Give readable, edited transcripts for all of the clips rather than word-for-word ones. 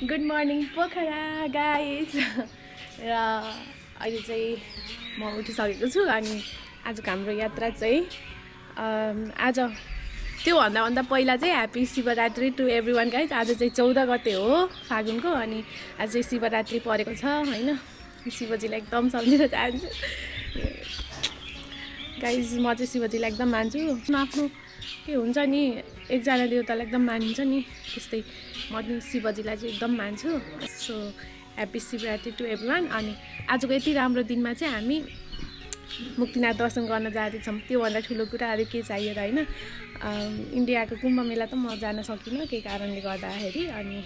Good morning Pokhara guys र अहिले चाहिँ म उठिसकेको छु अनि आजको हाम्रो यात्रा चाहिँ आज त्योभन्दा पहिला चाहिँ happy Shivaratri to everyone guys. आज चाहिँ 14 गते हो फागुनको अनि आज चाहिँ शिवरात्रि परेको छ हैन। शिवजीलाई एकदम सम्झिन चाहन्छु गाइज। म चाहिँ शिवजीलाई एकदम मान्छु। आफ्नो के हुन्छ नि एकजना देवतालाई एकदम मानिन्छ नि त्यस्तै म पनि शिवजीलाई चाहिँ एकदम मान्छु। So happy Shivaratri to everyone. अनि आजको यति राम्रो दिनमा चाहिँ हामी मुक्तिनाथ दर्शन गर्न जाँदैछौँ। त्योभन्दा ठुलो कुराहरू के चाहियो र हैन। इन्डियाको कुम्भ मेला त म जान सकिनँ केही कारणले गर्दाखेरि अनि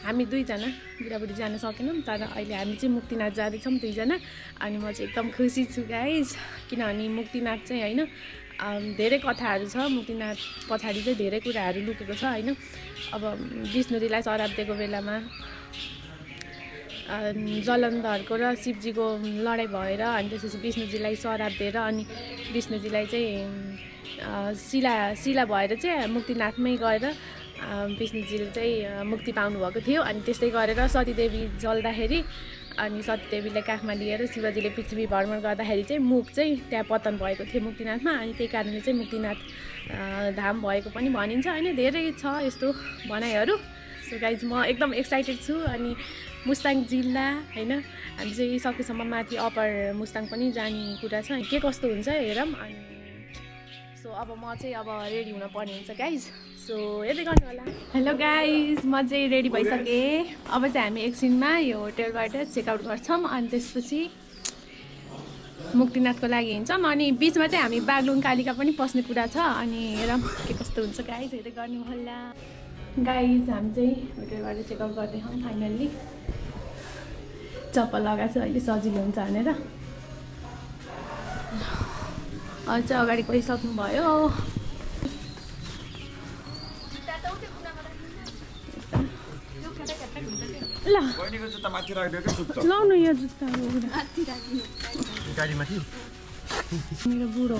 हामी दुईजना बुढाबुढी जान सकेनौँ। तर अहिले हामी चाहिँ मुक्तिनाथ जाँदैछौँ दुईजना अनि म चाहिँ एकदम खुसी छु गाइज। किनभने मुक्तिनाथ चाहिँ हैन धेरै कथाहरू छ। मुक्तिनाथ पछाडि चाहिँ धेरै कुराहरू लुकेको छ हैन। अब विष्णुजीलाई श्राप दिएको बेलामा जलन्धरको र शिवजीको लडाइँ भएर अनि त्यसपछि विष्णुजीलाई श्राप दिएर अनि विष्णुजीलाई चाहिँ शिला भएर चाहिँ मुक्तिनाथमै गएर विष्णुजीले चाहिँ मुक्ति पाउनुभएको थियो। अनि त्यस्तै गरेर सतीदेवी जल्दाखेरि अनि सतीदेवीलाई काखमा लिएर शिवजीले पृथ्वी भ्रमण गर्दाखेरि चाहिँ मुख चाहिँ त्यहाँ पतन भएको थियो मुक्तिनाथमा। अनि त्यही कारणले चाहिँ मुक्तिनाथ धाम भएको पनि भनिन्छ हैन। धेरै छ यस्तो भनाइहरू। सो गाइज म एकदम एक्साइटेड छु। अनि मुस्ताङ जिल्ला हैन हामी चाहिँ सकेसम्म माथि अप्पर मुस्ताङ पनि जाने कुरा छ। के कस्तो हुन्छ हेरौँ। अनि सो अब म चाहिँ अब रेडी हुन पर्ने हुन्छ गाइज। सो हेर्दै गर्नु होला। हेलो गाइज म चाहिँ रेडी भइसकेँ। अब चाहिँ हामी एकछिनमा यो होटेलबाट चेकआउट गर्छौँ अनि त्यसपछि मुक्तिनाथको लागि हिँड्छौँ। अनि बिचमा चाहिँ हामी बागलुङ कालिका पनि पस्ने कुरा छ। अनि हेरौँ के कस्तो हुन्छ गाइज हेर्दै गर्नु होला। गाइज हामी चाहिँ होटेलबाट चेकआउट गर्दैछौँ फाइनल्ली। चप्पल लगाएको छु अहिले सजिलो हुन्छ भनेर। अझ चाहिँ अगाडि गइसक्नु भयो। ल लाउनु यो जुत्ता मेरो बुढो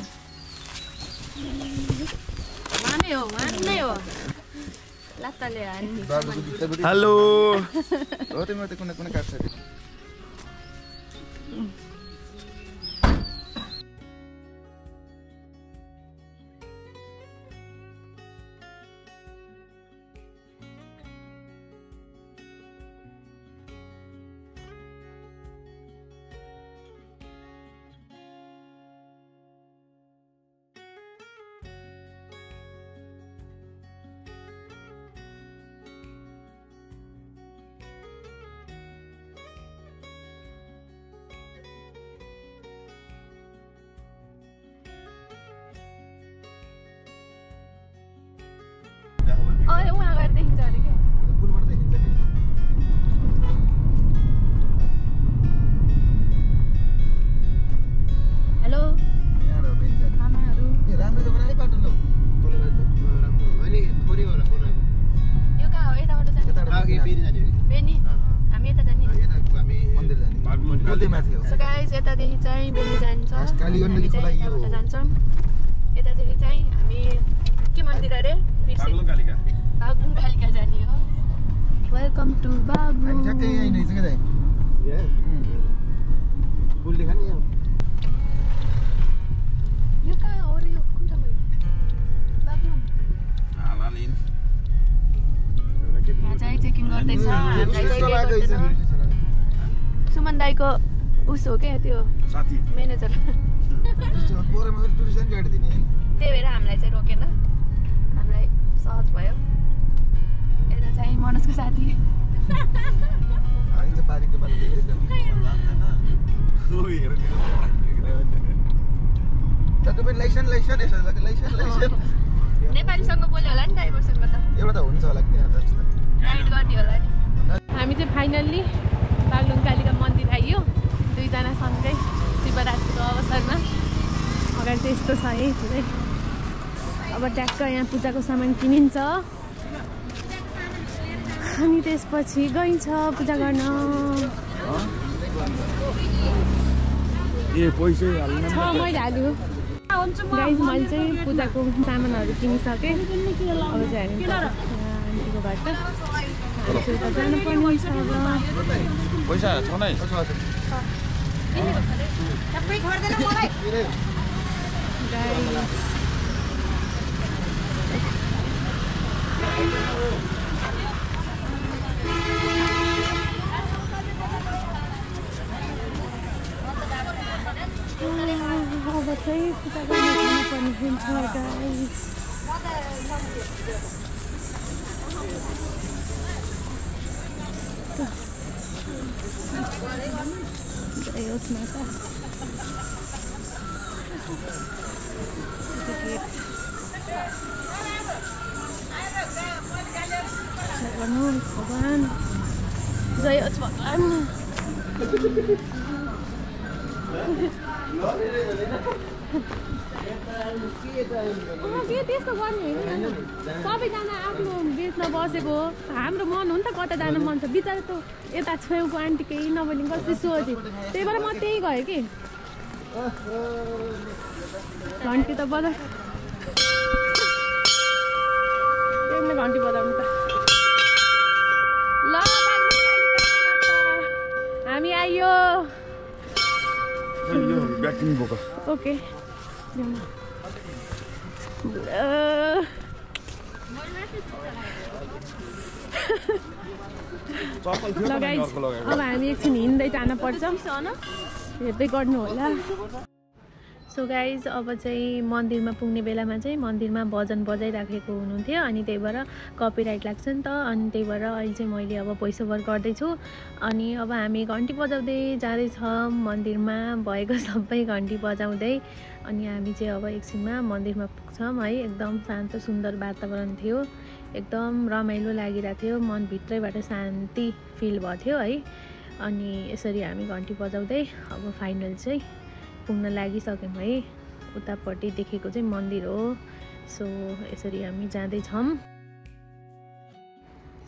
हेलो हो तिम्रो त कुनै कुनै काट्छ उहाँ गएर देखिन्छ अरे के पुलबाट देखिन्छ नि। हेलो यहाँ हो बेन्च खानाहरू ए राम्रो त बनाइ बाटो लो तलबाट राम्रो हैन थोरै होला बनाएको। यो कहाँ हो यताबाट जाने अघि फेरि जाने हो बेनी हामी यता जाने यता हामी मन्दिर जाने कोते माथि हो। सो गाइस यतादेखि चाहिँ बेनी जान्छ। कालीगण्डकी खोला यो हो। जान्छौँ यतादेखि चाहिँ हामी के मन्दिर अरे बागलुङ कालिका जाने हो। Welcome to Baglung. हामी ठ्याक्कै यहीँ नै छ के दाइ यहाँ पुल देखा नि यहाँ यो कहाँ हो र यो कुन ठाउँ हो बागलुङ। हालालिन यहाँ चाहिँ चेकिङ गर्दैछ। सुमन दाईको उस हो क्या त्यो साथी म्यानेजर। पोरेमा टुरिस्ट गाडी दिने त्यही भएर हामीलाई चाहिँ रोकेन। हामीलाई सहज भयो। यता चाहिँ मनोजको साथी हामी चाहिँ पारीको बाटो देख्दैन तपाईँ पनि लाइसेन्स यसो लाइसेन्स नेपालीसँग बोल्यो होला नि ड्राइभरसँग त एउटा त हुन्छ होला त्यहाँ जस्तो गाइड गर्ने होला नि। हामी चाहिँ फाइनल्ली बागलुङ कालिका मन्दिर आइयो दुईजना सँगै शिवरात्रिको अवसरमा। अगाडि चाहिँ यस्तो छ है पुरै। अब ट्याक्क यहाँ पूजाको सामान किनिन्छ अनि त्यसपछि गइन्छ पूजा गर्न। ए पैसै हाल्नु मैले हाल्यो गाइज। मैले चाहिँ पूजाको सामानहरू किनिसकेँ। अब चाहिँ हामी आन्टीकोबाट जानुपर्ने छ अब। पैसा छ नै अब चाहिँ पूजा गर्न जानुपर्ने हुन्छ गाइस। जय होस् माता। भगवान जय होस् भगवान। के त्यस्तो गर्ने होइन, सबैजना आफ्नो बेच्न बसेको हाम्रो मन हो नि त, कता जानु मन छ। बिचरा त यता छेउको आन्टी केही नबोली कति सोझे, त्यही भएर म त्यही गएँ कि। घन्टी त बजा, घन्टी बजाउनु त। ल हामी आइयो। ओके लगाइ अब हामी एकछिन हिँड्दै जानुपर्छ, हेर्दै गर्नु होला। सो गाइज अब चाहिँ मन्दिरमा पुग्ने बेलामा चाहिँ मन्दिरमा भजन बजाइराखेको हुनुहुन्थ्यो, अनि त्यही भएर कपिराइट लाग्छ नि त, अनि त्यही भएर अहिले चाहिँ मैले अब भोइस ओभर गर्दैछु। अनि अब हामी घन्टी बजाउँदै जाँदैछौँ मन्दिरमा, भएको सबै घन्टी बजाउँदै। अनि हामी चाहिँ अब एकछिनमा मन्दिरमा पुग्छौँ है। एकदम शान्त सुन्दर वातावरण थियो, एकदम रमाइलो लागिरहेको थियो, मनभित्रैबाट शान्ति फिल भएको थियो है। अनि यसरी हामी घन्टी बजाउँदै अब फाइनल चाहिँ पुग्न लागिसक्यौँ है। उतापट्टि देखेको चाहिँ मन्दिर हो। सो यसरी हामी जाँदैछौँ।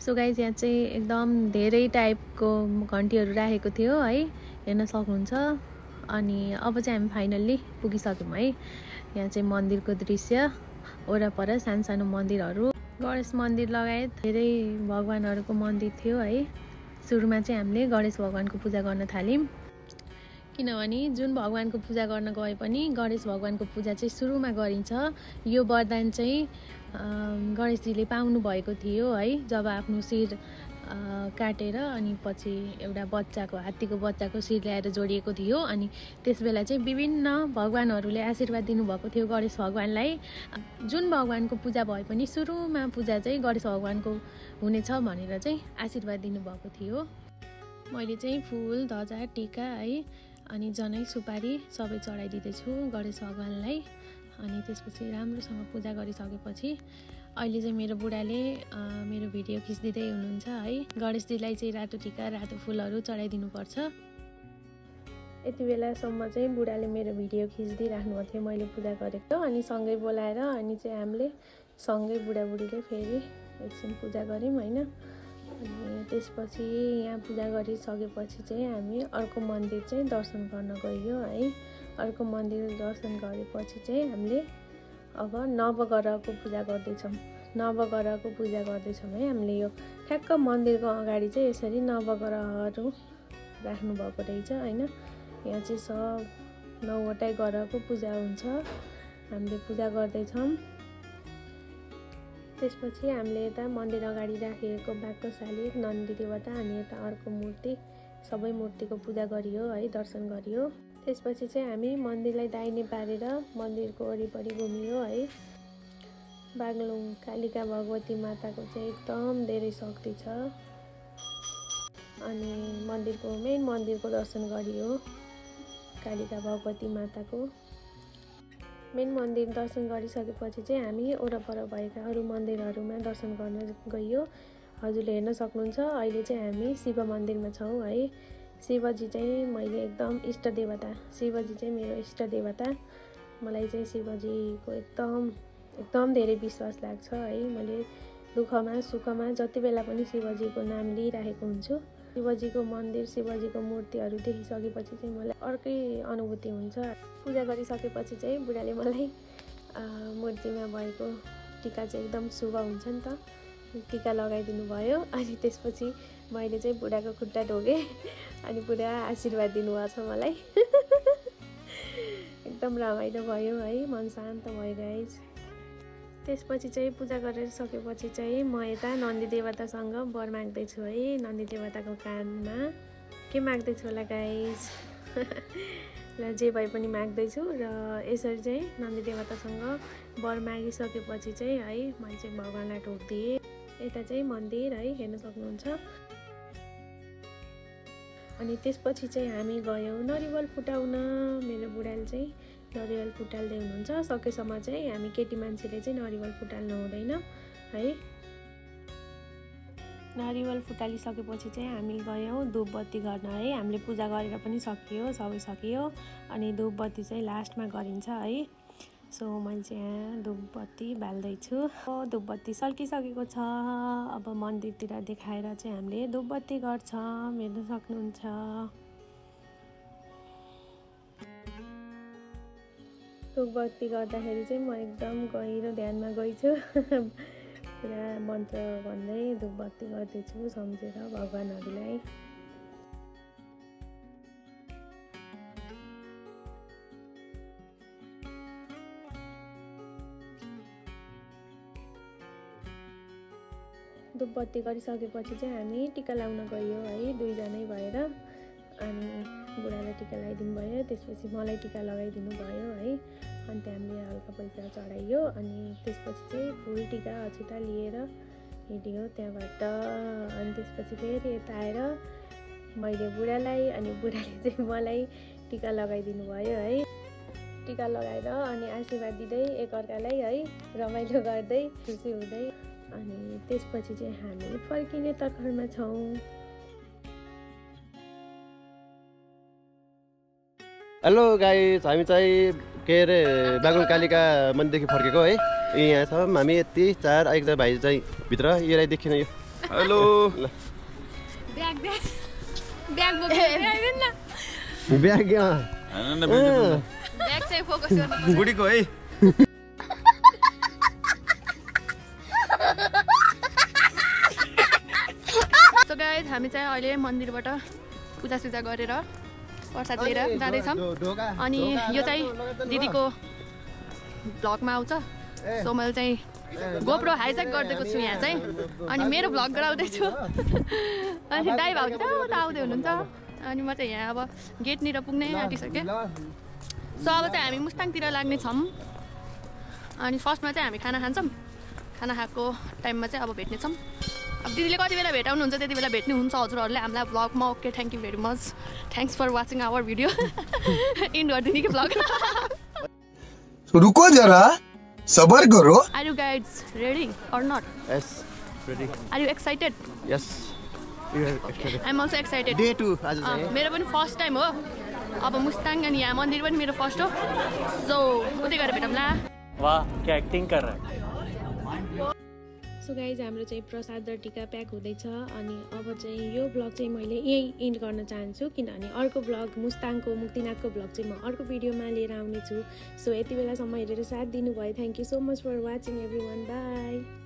सो गाइज यहाँ चाहिँ एकदम धेरै टाइपको घन्टीहरू राखेको थियो है, हेर्न सक्नुहुन्छ। अनि अब चाहिँ हामी फाइनल्ली पुगिसक्यौँ है। यहाँ चाहिँ मन्दिरको दृश्य, वरपर सानो सानो मन्दिरहरू, गणेश मन्दिर लगायत धेरै भगवानहरूको मन्दिर थियो है। सुरुमा चाहिँ हामीले गणेश भगवानको पूजा गर्न थाल्यौँ, किनभने जुन भगवानको पूजा गर्न गए पनि गणेश भगवानको पूजा चाहिँ सुरुमा गरिन्छ। यो वरदान चाहिँ गणेशजीले पाउनु भएको थियो है, जब आफ्नो शिर काटेर अनि पछि एउटा बच्चाको, हात्तीको बच्चाको शिर ल्याएर जोडिएको थियो। अनि त्यसबेला चाहिँ विभिन्न भगवानहरूले आशीर्वाद दिनुभएको थियो गणेश भगवानलाई। जुन भगवानको पूजा भए पनि सुरुमा पूजा चाहिँ गणेश भगवानको हुनेछ भनेर चाहिँ आशीर्वाद दिनुभएको थियो। मैले चाहिँ फुल, ध्वजा, टीका है, अनि जनै, सुपारी सबै चढाइदिँदैछु गणेश भगवानलाई। अनि त्यसपछि राम्रोसँग पूजा गरिसकेपछि अहिले चाहिँ मेरो बुढाले मेरो भिडियो खिचिदिँदै हुनुहुन्छ है। गणेशजीलाई चाहिँ रातो टीका, रातो फुलहरू चढाइदिनुपर्छ। यति बेलासम्म चाहिँ बुढाले मेरो भिडियो खिचिदिइराख्नुभएको थियो मैले पूजा गरेको। अनि सँगै बोलाएर अनि चाहिँ हामीले सँगै बुढाबुढीले फेरि एकछिन पूजा गऱ्यौँ होइन। अनि त्यसपछि यहाँ पूजा गरिसकेपछि चाहिँ हामी अर्को मन्दिर चाहिँ दर्शन गर्न गयो है। अर्को मन्दिर दर्शन गरेपछि चाहिँ हामीले अब नवग्रहको पूजा गर्दैछौँ। नवग्रहको पूजा गर्दैछौँ है हामीले। यो ठ्याक्क मन्दिरको अगाडि चाहिँ यसरी नवग्रहहरू राख्नुभएको रहेछ होइन। यहाँ चाहिँ सब 9वटै ग्रहको पूजा हुन्छ, हामीले पूजा गर्दैछौँ। त्यसपछि हामीले यता मन्दिर अगाडि राखिएको बाक्रोशाली, नन्दी देवता, अनि यता अर्को मूर्ति, सबै मूर्तिको पूजा गरियो है, दर्शन गरियो। त्यसपछि चाहिँ हामी मन्दिरलाई दाहिने पारेर मन्दिरको वरिपरि घुमियो है। बागलुङ कालिका भगवती माताको चाहिँ एकदम धेरै शक्ति छ। अनि मेन मन्दिरको दर्शन गरियो कालिका भगवती माताको। मेन मन्दिर दर्शन गरिसकेपछि चाहिँ हामी वरपर भएका अरू मन्दिरहरूमा दर्शन गर्न गइयो। हजुरले हेर्न सक्नुहुन्छ अहिले चाहिँ हामी शिव मन्दिरमा छौँ है। शिवजी चाहिँ मैले एकदम इष्ट देवता, शिवजी चाहिँ मेरो इष्ट देवता। मलाई चाहिँ शिवजीको एकदम धेरै विश्वास लाग्छ है। मैले दुःखमा सुखमा जति बेला पनि शिवजीको नाम लिइरहेको हुन्छु। शिवजीको मन्दिर, शिवजीको मूर्तिहरू देखिसकेपछि चाहिँ मलाई अर्कै अनुभूति हुन्छ। पूजा गरिसकेपछि चाहिँ बुढाले मलाई मूर्तिमा भएको टीका चाहिँ एकदम शुभ हुन्छ नि त, टिका लगाइदिनु भयो अनि त्यसपछि मैले चाहिँ बुढाको खुट्टा ढोगेँ अनि बुढा आशीर्वाद दिनुभएको छ मलाई एकदम रमाइलो भयो है, मन शान्त भयो गाइज। त्यसपछि चाहिँ पूजा गरेर सकेपछि चाहिँ म यता नन्दी देवतासँग वर माग्दैछु है। नन्दी देवताको कानमा के माग्दैछु होला गाइज र जे भए पनि माग्दैछु र यसरी चाहिँ नन्दी देवतासँग वर मागिसकेपछि चाहिँ है मैले चाहिँ भगवानलाई ढोकिदिएँ। यता चाहिँ मन्दिर है हेर्न सक्नुहुन्छ। अनि त्यसपछि चाहिँ हामी गयौँ नरिवल फुटाउन। मेरो बुढाले चाहिँ नरिवल फुटाल्दै हुनुहुन्छ। सकेसम्म चाहिँ हामी केटी मान्छेले चाहिँ नरिवल फुटाल्नु हुँदैन है। नरिवल फुटालिसकेपछि चाहिँ हामी गयौँ धुपबत्ती गर्न है। हामीले पूजा गरेर पनि सकियो, सबै सकियो। अनि धुपबत्ती चाहिँ लास्टमा गरिन्छ है। सो मैले चाहिँ यहाँ धुपबत्ती बाल्दैछु। धुपबत्ती सल्किसकेको छ। अब मन्दिरतिर देखाएर चाहिँ हामीले धुपबत्ती गर्छ, हेर्न सक्नुहुन्छ। धुपबत्ती गर्दाखेरि चाहिँ म एकदम गहिरो ध्यानमा गइछु पुरा मन्त्र भन्दै धुपबत्ती गर्दैछु सम्झेर भगवानहरूलाई। धुपबत्ती गरिसकेपछि चाहिँ हामी टिका लाउन गयो है, दुईजनै भएर। अनि बुढालाई टिका लगाइदिनु भयो, त्यसपछि मलाई टिका लगाइदिनु भयो है। अनि त्यहाँ हामीले हल्का पैसा चढाइयो अनि त्यसपछि चाहिँ फुल टिका अछुता लिएर हिँड्यो त्यहाँबाट। अनि त्यसपछि फेरि यता आएर मैले बुढालाई अनि बुढाले चाहिँ मलाई टिका लगाइदिनु भयो है। टिका लगाएर अनि आशीर्वाद दिँदै एकअर्कालाई है रमाइलो गर्दै खुसी हुँदै अनि त्यसपछि चाहिँ हामी फर्किने तर्खरमा छौँ। हेलो गाइस, हामी चाहिँ के अरे बागुन कालिका मन्दिरदेखि फर्केको है। यहाँ छौँ हामी यति चार। एकजना भाइ चाहिँ भित्र यसलाई देखिन यो। हेलो ब्याग ब्याग ब्याग बोकेर न ब्याग ब्याग चाहिँ फोकस गर्नु बुढीको है। सो गाइज हामी चाहिँ अहिले मन्दिरबाट पूजासुजा गरेर प्रसाद लिएर जाँदैछौँ। अनि यो चाहिँ दिदीको भ्लगमा आउँछ। सो मैले चाहिँ गोप्रो हाइज्याक गरिदिएको छु यहाँ चाहिँ। अनि मेरो भ्लग गराउँदैछु अनि दाइ भाउजू त आउँदै हुनुहुन्छ। अनि म चाहिँ यहाँ अब गेटनिर पुग्नै आँटिसकेँ। सो अब चाहिँ हामी मुस्ताङतिर लाग्ने छौँ। अनि फर्स्टमा चाहिँ हामी खाना खान्छौँ। खाना खाएको टाइममा चाहिँ अब भेट्नेछौँ। अब दिदीले कति बेला भेटाउनुहुन्छ त्यति बेला भेट्नुहुन्छ हजुरहरूले हामीलाई भ्लगमा। Okay, thank you very much. Thanks for watching our video. End गरिदिने कि भ्लग। रुको जरा, सबर करो। Are you guys ready or not? Yes, ready. Are you excited? Yes, I am also excited. Day 2 आज चाहिँ मेरो पनि फर्स्ट टाइम हो। अब मुस्ताङ अनि यहाँ मन्दिर पनि मेरो फर्स्ट हो। सो उतै गएर भेटौँला। वाह, क्या एक्टिङ कर रहा है। सो गाइज हाम्रो चाहिँ प्रसाद र टिका प्याक हुँदैछ। अनि अब चाहिँ यो भ्लग चाहिँ मैले यहीँ इन्ड गर्न चाहन्छु किनभने अर्को भ्लग मुस्ताङको मुक्तिनाथको भ्लग चाहिँ म अर्को भिडियोमा लिएर आउनेछु। सो यति बेलासम्म हेरेर साथ दिनुभयो। Thank you so much for watching everyone. By.